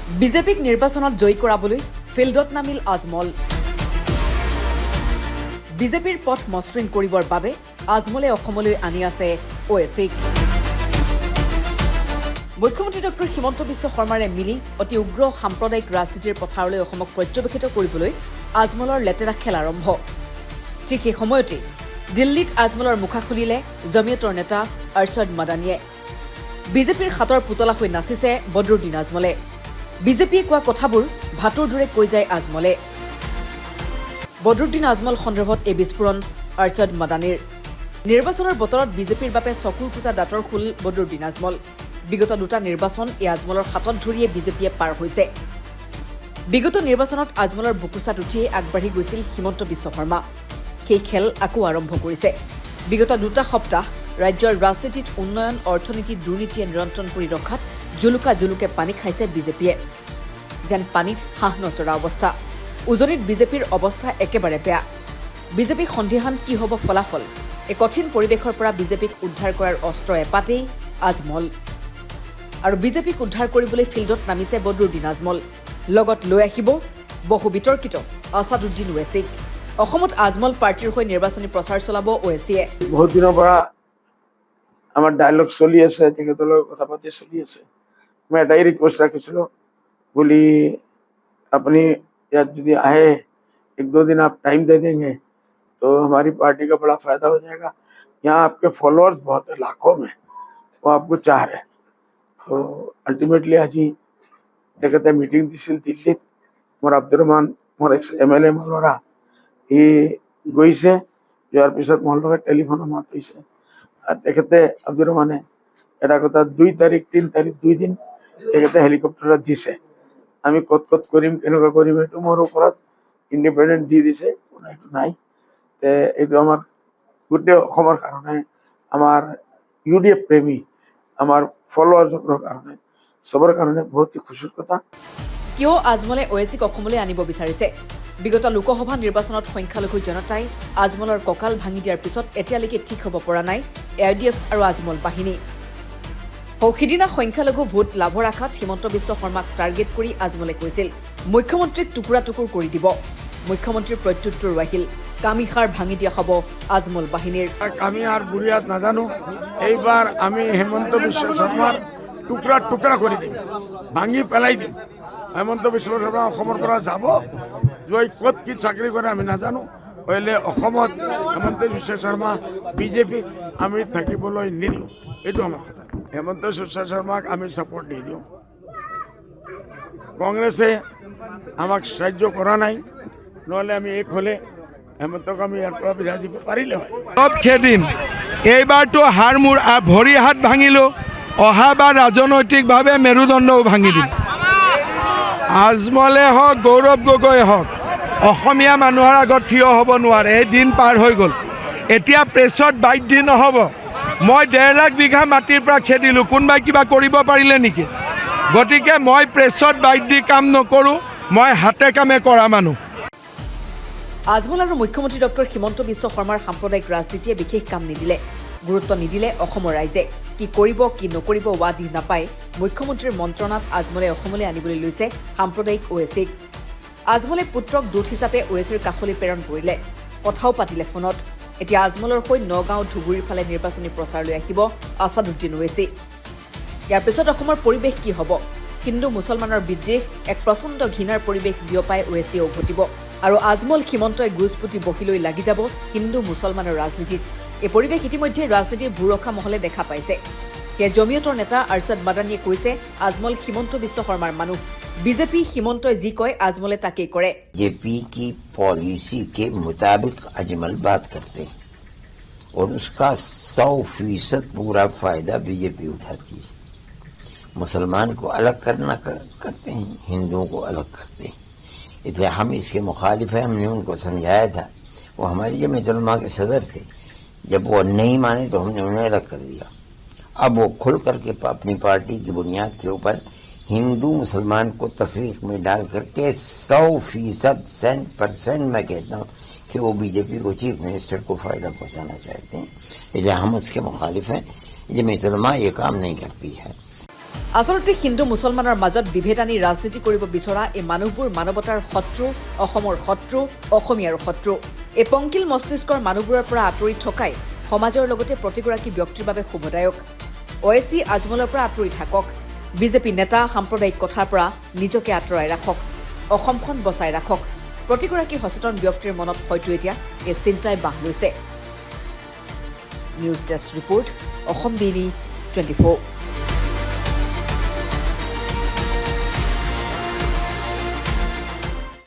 বিজেপিক নিৰ্বাচনত জয়ী কৰাবলৈ ফিল্ডত নামিল আজমল। বিজেপিৰ পথ মসৃণ কৰিবৰ বাবে আজমলে অসমলৈ আনি আছে ওৱেচিক। মুখ্যমন্ত্ৰী ডক্টৰ হিমন্ত বিশ্ব শৰ্মাৰে মিলি অতি উগ্ৰ সাম্প্ৰদায়িক ৰাজনীতিৰ পথাৰলৈ অসমক পৰ্যবেক্ষিত কৰিবলৈ আজমলৰ লেতেৰা খেল আৰম্ভ। ঠিক সেই সময়তে দিল্লীত আজমলৰ মুখা খুলিলে জমিয়তৰ নেতা অৰ্ষদ মাদানীয়ে। বিজেপিৰ হাতৰ পুতলা হৈ নাচিছে বদৰুদ্দিন আজমলে। বিজেপিয়ে কোৱা কথাবোৰ ভাটোৰ দৰে কৈ যায় আজমলে। বদৰুদ্দিন আজমল সন্দৰ্ভত এই বিস্ফোৰণ অৰ্ষদ মাদানীৰ। নিৰ্বাচনৰ বতৰত বিজেপিৰ বাবে চকুৰ কুটা দাঁতৰ শূল বদৰুদ্দিন আজমল। বিগত দুটা নিৰ্বাচন এই আজমলৰ হাতত ধৰিয়ে বিজেপিয়ে পাৰ হৈছে। বিগত নিৰ্বাচনত আজমলৰ বুকুচাত উঠিয়েই আগবাঢ়ি গৈছিল হিমন্ত বিশ্ব শৰ্মা। সেই খেল আকৌ আৰম্ভ কৰিছে। বিগত দুটা সপ্তাহ ৰাজ্যৰ ৰাজনীতিত উন্নয়ন, অৰ্থনীতি, দুৰ্নীতিয়ে নিয়ন্ত্ৰণ কৰি ৰখাত জুলুকা জুলুকে পানী খাইছে বিজেপিয়ে। যেন পানীত হাঁহ নচৰা অৱস্থা। উজনিত বিজেপিৰ অৱস্থা একেবাৰে বেয়া। বিজেপি সন্দিহান, কি হ'ব ফলাফল। এই কঠিন পৰিৱেশৰ পৰা বিজেপিক উদ্ধাৰ কৰাৰ অস্ত্ৰ এপাতেই, আজমল। আৰু বিজেপিক উদ্ধাৰ কৰিবলৈ ফিল্ডত নামিছে বদৰুদ্দিন আজমল। লগত লৈ আহিব বহু বিতৰ্কিত আছাদুদ্দিন ওৱেচিক। অসমত আজমল পাৰ্টীৰ হৈ নিৰ্বাচনী প্ৰচাৰ চলাব ওৱেচিয়ে। বহুত দিনৰ পৰা আমাৰ ডায়লগ চলি আছে, তেখেতৰ লগত কথা পাতি চলি আছে। মই এটাই ৰিকুৱেষ্ট ৰাখিছিলোঁ বুলি, আপুনি ইয়াত যদি আহে, एक दो दिन आप टाइम दे देंगे तो हमारी पार्टी का बड़ा फायदा हो जाएगा। यहाँ आपके फॉलोअर्स बहुत है, लाखों में, वो आपको चाह रहे हैं। तो अल्टीमेटली আজি তেখেতে মিটিং দিছিল দিল্লীত। মোৰ আব্দুৰ ৰহমান, মোৰ এক্স এমএলএ, মোৰ ল'ৰা, সি গৈছে। যোৱাৰ পিছত মোৰ লগত টেলিফোনত মাত হৈছে আৰু তেখেতে, আব্দুৰ ৰহমানে এটা কথা, 2 তাৰিখ, 3 তাৰিখ, 2 দিন তেখেতে হেলিকপ্টাৰত দিছে। আমি ক'ত ক'ত কৰিম, কেনেকুৱা কৰিম, সেইটো মোৰ ওপৰত ইণ্ডিপেণ্ডেণ্ট দি দিছে, কোনো এইটো নাই। তে এইটো আমাৰ গোটেই অসমৰ কাৰণে, আমাৰ ইউডিএফ প্ৰেমী, আমাৰ ফলোৱাৰ্ছৰ কাৰণে, চবৰ কাৰণে বহুত খুচিৰ কথা। কিয় আজমলে ওৱেচিক অসমলৈ আনিব বিচাৰিছে? বিগত লোকসভা নিৰ্বাচনত সংখ্যালঘু জনতাই আজমলৰ কঁকাল ভাঙি দিয়াৰ পিছত এতিয়ালৈকে ঠিক হ'ব পৰা নাই এ I D F আৰু আজমল বাহিনী। সৌ সিদিনা সংখ্যালঘু ভোট লাভৰ আশাত হিমন্ত বিশ্ব শৰ্মাক টাৰ্গেট কৰি আজমলে কৈছিল, মুখ্যমন্ত্ৰীক টুকুৰা টুকুৰ কৰি দিব। মুখ্যমন্ত্ৰীৰ প্ৰত্যুত্তৰো আহিল, কামিহাড় ভাঙি দিয়া হ'ব আজমল বাহিনীৰ। আমি আৰ বুৰিয়াত নাজানো। এইবাৰ আমি হিমন্ত বিশ্ব শৰ্মাৰ টুকুৰা টুকুৰা কৰি দিম, ভাঙি পেলাই দিম। হিমন্ত বিশ্ব শৰ্মা অসমৰ পৰা যাব, গৈ ক'ত কি চাকৰি কৰে আমি নাজানো। হ'লে অসমত হিমন্ত বিশ্ব শৰ্মা, বিজেপিক আমি থাকিবলৈ নিদিওঁ, এইটো আমাৰ কথা। হিমন্ত বিশ্ব শৰ্মাক আমি ছাপৰ্ট নিদিওঁ। কংগ্ৰেছে আমাক সাহায্য কৰা নাই, নহ'লে আমি এক হ'লে হেমন্তক আমি ইয়াৰ পৰা বিদায় দিব পাৰিলে হয়। চব খেদিম। এইবাৰতো হাড় মূৰ ভৰি হাত ভাঙিলোঁ, অহাবাৰ ৰাজনৈতিকভাৱে মেৰুদণ্ডও ভাঙি দিম। আজমলে হওক, গৌৰৱ গগৈ হওক, অসমীয়া মানুহৰ আগত থিয় হ'ব নোৱাৰে। এই দিন পাৰ হৈ গ'ল। এতিয়া প্ৰেছত বাইট দি নহ'ব। মই 1.5 লাখ বিঘা মাটিৰ পৰা খেদিলোঁ, কোনোবাই কিবা কৰিব পাৰিলে নেকি? গতিকে মই প্ৰেছত বাইট দি কাম নকৰোঁ, মই হাতে কামে কৰা মানুহ। আজমল আৰু মুখ্যমন্ত্ৰী ডক্টৰ হিমন্ত বিশ্ব শৰ্মাৰ সাম্প্ৰদায়িক ৰাজনীতিয়ে বিশেষ কাম নিদিলে। গুৰুত্ব নিদিলে অসমৰ ৰাইজে। কি কৰিব, কি নকৰিব উৱাদিহ নাপাই মুখ্যমন্ত্ৰীৰ মন্ত্ৰণাত আজমলে অসমলৈ আনিবলৈ লৈছে সাম্প্ৰদায়িক ওৱেচিক। আজমলে পুত্ৰক দূত হিচাপে ওৱেচিৰ কাষলৈ প্ৰেৰণ কৰিলে, কথাও পাতিলে ফোনত। এতিয়া আজমলৰ হৈ নগাঁও, ধুবুৰীৰ ফালে নিৰ্বাচনী প্ৰচাৰ লৈ আহিব আছাদুদ্দিন ওৱেচি। ইয়াৰ পিছত অসমৰ পৰিৱেশ কি হ'ব? হিন্দু মুছলমানৰ বিদ্বেষ, এক প্ৰচণ্ড ঘৃণাৰ পৰিৱেশ বিয়পাই ওৱেচিয়ে উভতিব আৰু আজমল হিমন্তই গোজ পুতি বহি লৈ লাগি যাব হিন্দু মুছলমানৰ ৰাজনীতিত। এই পৰিৱেশ ইতিমধ্যে ৰাজনীতিৰ ভূৰখা মহলে দেখা পাইছে। সেয়া জমিয়তৰ নেতা আৰ্ষদ মাদানীয়ে কৈছে, আজমল হিমন্ত বিশ্ব শৰ্মাৰ মানুহ। বিজেপি হিমন্তই যি কয়, আজমলে তাকেই কৰে। बीजेपी की पॉलिसी के मुताबिक अजमल बात करते हैं और उसका 100% पूरा फायदा बीजेपी उठाती है। मुसलमान को अलग करना करते हैं, हिंदुओं को अलग करते हैं, इसलिए हम इसके मुखालिफ हैं। हमने उनको समझाया था, वो हमारी जमीयत उलमा के सदर थे। जब वो नहीं माने तो हमने उन्हें अलग कर दिया। अब वो खुल करके अपनी पार्टी की बुनियाद के ऊपर हिंदू मुसलमान को तफरीक में डाल करके 100%, 100% मैं कहता हूँ कि वो बीजेपी को, चीफ मिनिस्टर को फायदा पहुंचाना चाहते हैं, इसलिए हम उसके मुखालिफ हैं। जमीयत उलमा ये काम नहीं करती है। আচলতে হিন্দু মুছলমানৰ মাজত বিভেদ আনি ৰাজনীতি কৰিব বিচৰা এই মানুহবোৰ মানৱতাৰ শত্ৰু, অসমৰ শত্ৰু, অসমীয়াৰ শত্ৰু। এই পংকিল মস্তিষ্কৰ মানুহবোৰৰ পৰা আঁতৰি থকাই সমাজৰ লগতে প্ৰতিগৰাকী ব্যক্তিৰ বাবে শুভদায়ক। ওৱেচি, আজমলৰ পৰা আঁতৰি থাকক। বিজেপি নেতা, সাম্প্ৰদায়িক কথাৰ পৰা নিজকে আঁতৰাই ৰাখক। অসমখন বচাই ৰাখক। প্ৰতিগৰাকী সচেতন ব্যক্তিৰ মনত হয়তো এতিয়া এই চিন্তাই বাহ লৈছে। News desk report, Assam daily 24।